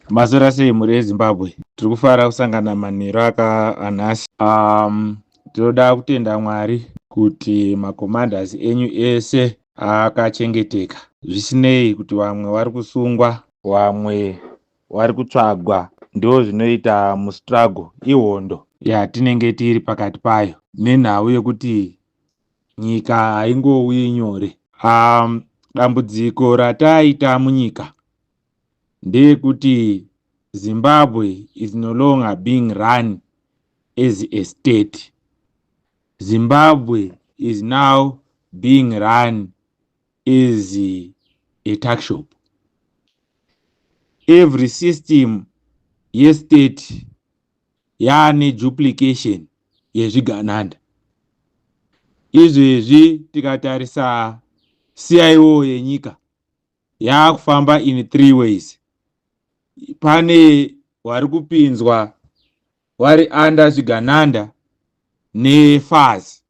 Maswera sei mhuri yeZimbabwe? Tiri kufara kusangana manheru aka anhasi. Tinoda kutenda Mwari kuti macommanders enyu ese akachengeteka. Zvisinei kuti vamwe vari kusungwa, vamwe vari kutsvagwa, ndo zvinoita mustruggle, ihondo yatinenge tiri pakati payo nenhau yekuti nyika haingouyi nyore. Dambudziko rataita munyika ndeyekuti Zimbabwe is no longer being run as a state. Zimbabwe is now being run as a tuck shop. Every system yestate yaane duplication yezvigananda. Izvezvi tikatarisa CIO yenyika yaakufamba in three ways. Pane vari kupinzwa vari under zvigananda neFAZ,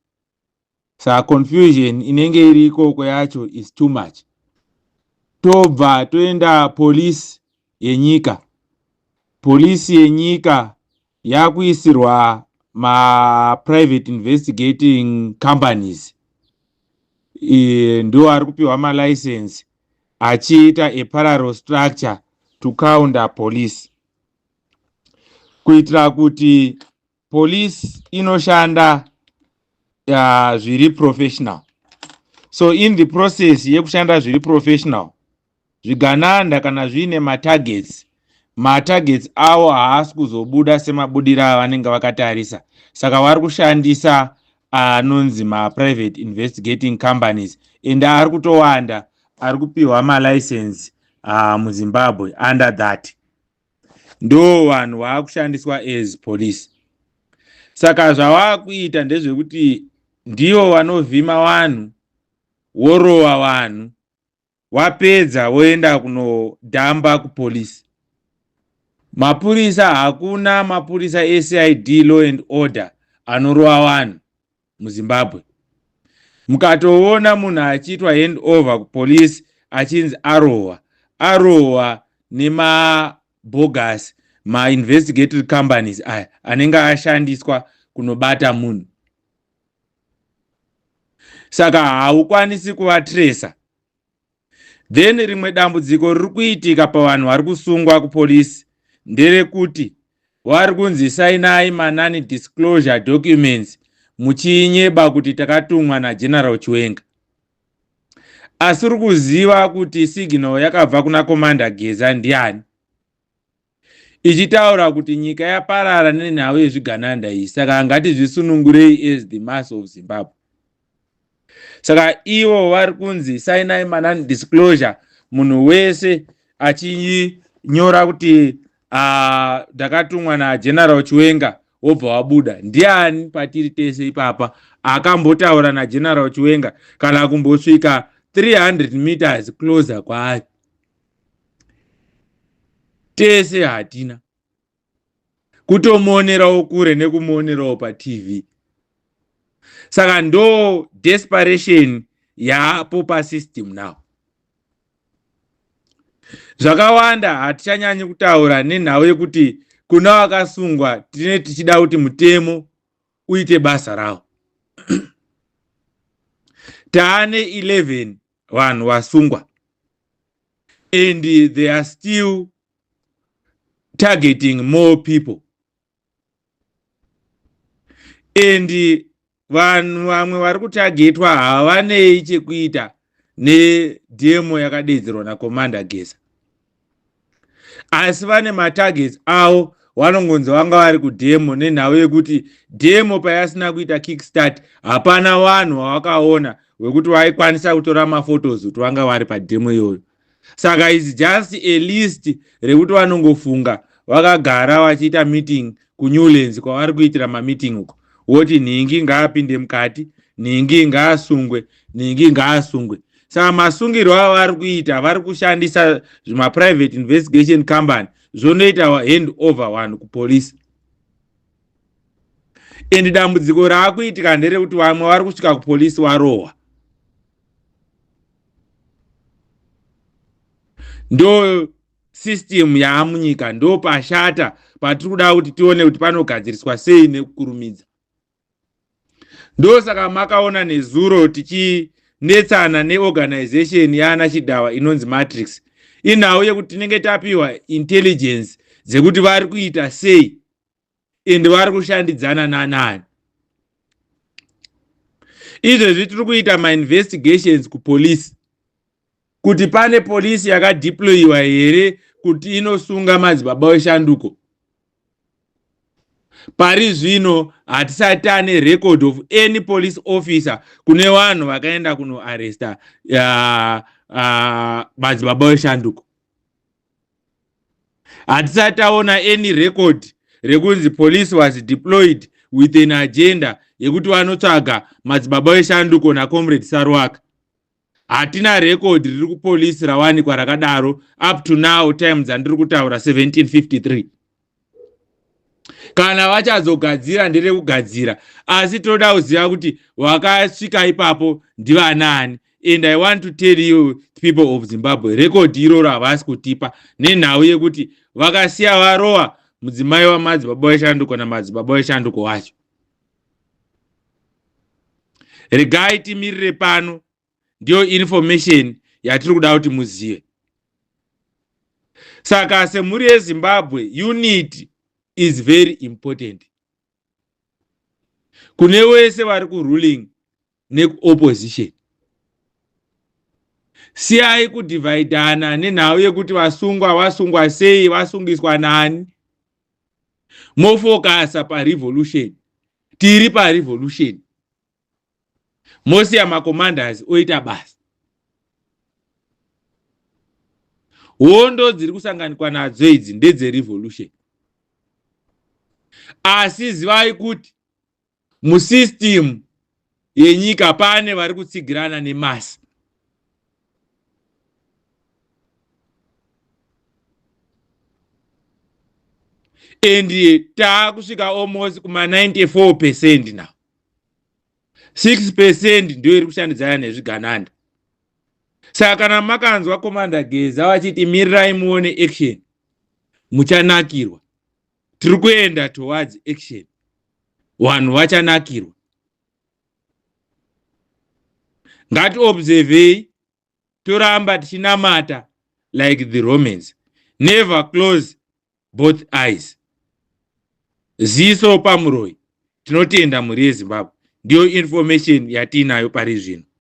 saka confusion inenge iri ikoko yacho is too much. Tobva toenda polisi yenyika. Polisi yenyika yakuisirwa maprivate investigating companies, ndo ari kupiwa malicense achiita a parallel structure to counter police, kuitira kuti police inoshanda zviri professional. So in the process yekushanda zviri professional, zvigananda kana zviine matargets, matargets avo haasi kuzobuda semabudiro avanenge vakatarisa. Saka vari kushandisa anonzi maprivate investigating companies, and ari kutowanda ari kupiwa malicense muZimbabwe. Under that ndo vanhu vaakushandiswa as police. Saka zvavakuita ndezvekuti ndivo vanovhima vanhu, worova vanhu, wapedza woenda kunodhamba kupolisi. Mapurisa, hakuna mapurisa eCID, law and order anorova vanhu muZimbabwe. Mukatoona munhu achiitwa hand over kupolisi achinzi arohwa, arohwa nemabogus mainvestigatory companies aya anenge ashandiswa kunobata munhu. Saka haukwanisi kuvatresa. Then rimwe dambudziko riri kuitika pavanhu vari kusungwa kupolisi nderekuti vari kunzi sainai manon disclosure documents, muchinyeba kuti takatumwa naGeneral Chiwenga, asi uri kuziva kuti signal yakabva kuna Commander Geza ndiani, ichitaura kuti nyika yaparara nenhau yezvigananda iyi, saka ngatizvisunungurei as the mass of Zimbabwe. Saka ivo vari kunzi sainai manon disclosure, munhu wese achinyora kuti ndakatumwa naGeneral Chiwenga, wobva wabuda. Ndiani patiri tese ipapa akambotaura naGeneral Chiwenga kana kumbosvika 300 meters closer kwaari? Tese hatina kutomuonerawo kure nekumuonerawo paTV. Saka ndo desperation yaapo pasystem now. Zvakawanda hatichanyanyi kutaura nenhau yekuti kuna vakasungwa, tine tichida kuti mutemo uite basa rawo. Taane 11 vanhu vasungwa and they are still targeting more people, and vanhu vamwe vari kutagetwa havanei chekuita nedemo yakadedzerwa naCommander Geza, asi vane matargets avo. Vanongonzi vanga vari kudemo, nenhau yekuti demo payasina kuita kickstart, hapana vanhu vavakaona wekuti vaikwanisa kutora maphotos kuti vanga vari pademo iyoyo. Saka is just a list rekuti vanongofunga vakagara vachiita meeting kuNewlands kwavari kuitira mameeting uko, woti nhingi ngaapinde mukati, nhingi ngaasungwe, nhingi ngaasungwe. Saka masungirwo avari kuita, vari kushandisa zvimaprivate investigation company zvonoita hand over vanhu kupolisi. And dambudziko raakuitika nderekuti vamwe vari kusvika kupolisi warohwa. Ndo System yaamunyika ndo pashata patiri kuda kuti tione kuti panogadziriswa sei nekukurumidza. Ndosaka makaona nezuro tichinetsana neorganization yaana Chidhawa inonzi Matrix. Inhau yekuti tinenge tapiwa intelligence dzekuti vari kuita sei ende vari kushandidzana nanani. Izvezvi tiri kuita mainvestigations kupolisi kuti pane polisi yakadeployiwa here kuti inosunga Madzibaba Weshanduko. Pari zvino hatisati taane record of any police officer kune vanhu vakaenda kunoarresta Madzibaba Weshanduko. Hatisati taona any record rekunzi police was deployed with an agenda yekuti vanotsvaga Madzibaba Weshanduko naComrade Saruwaka. Hatina record riri kupolisi rawanikwa rakadaro up to now, time dzandiri kutaura, 1753. Kana vachazogadzira nderekugadzira, asi toda kuziva kuti wakasvika ipapo ndivanani. And I want to tell you, people of Zimbabwe, record iroro havasi kutipa nenhau yekuti vakasiya varowa mudzimai waMadzibaba Weshanduko naMadzibaba Weshanduko wacho. Regai timirire pano. Ndiyo information yatiri kuda kuti muzive. Saka semhuri yeZimbabwe, unity is very important kune wese vari kuruling nekuopposition. Siyai kudhivhaidhana nenhau yekuti vasungwa vasungwa sei, vasungiswa nani. Mofokasa parevolution. Tiri parevolution. Mosiya macommanders oita basa. Hondo dziri kusanganikwa nadzo idzi ndedzerevolution, asi zivai kuti musystem yenyika pane vari kutsigirana nemasa. And taakusvika almost kuma94% now. 6% ndiyo iri kushandidzana nezvigananda. Saka kana makanzwa Commander Geza vachiti mirirai muone action, muchanakirwa. Tiri kuenda towards action, vanhu vachanakirwa. Ngatiobservei, toramba tichinamata like the Romans. Never close both eyes, ziso pamuroi. Tinotenda, mhuri yeZimbabwe. Ndiyo information yatiinayo pari zvino.